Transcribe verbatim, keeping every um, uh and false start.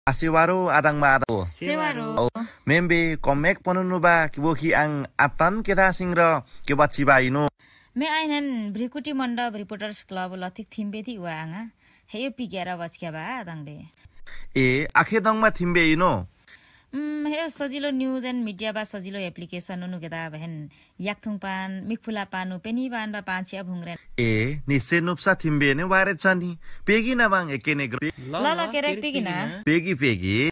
Ase waru adangma adang. Ase waru. O, membi komek ponunu ba kibo ki ang atan keda singro kibo chiba inu. Me ainen Bhrikuti Mandap Reporters Club lothiq thimbe thi wa anga. Heyo pigera wachkya ba adang be. E, akhe dangma thimbe inu. Mm, heyo sojilo news and media ba sojilo application nunu keda ba hen. Yakthung pan, mikphula panu, peni ban ba panchi abhungren. E, nise nupsa thimbe ne ware chani. Pegi na bang ekene gro. Lala kerek pegi na. Pegi, pegi.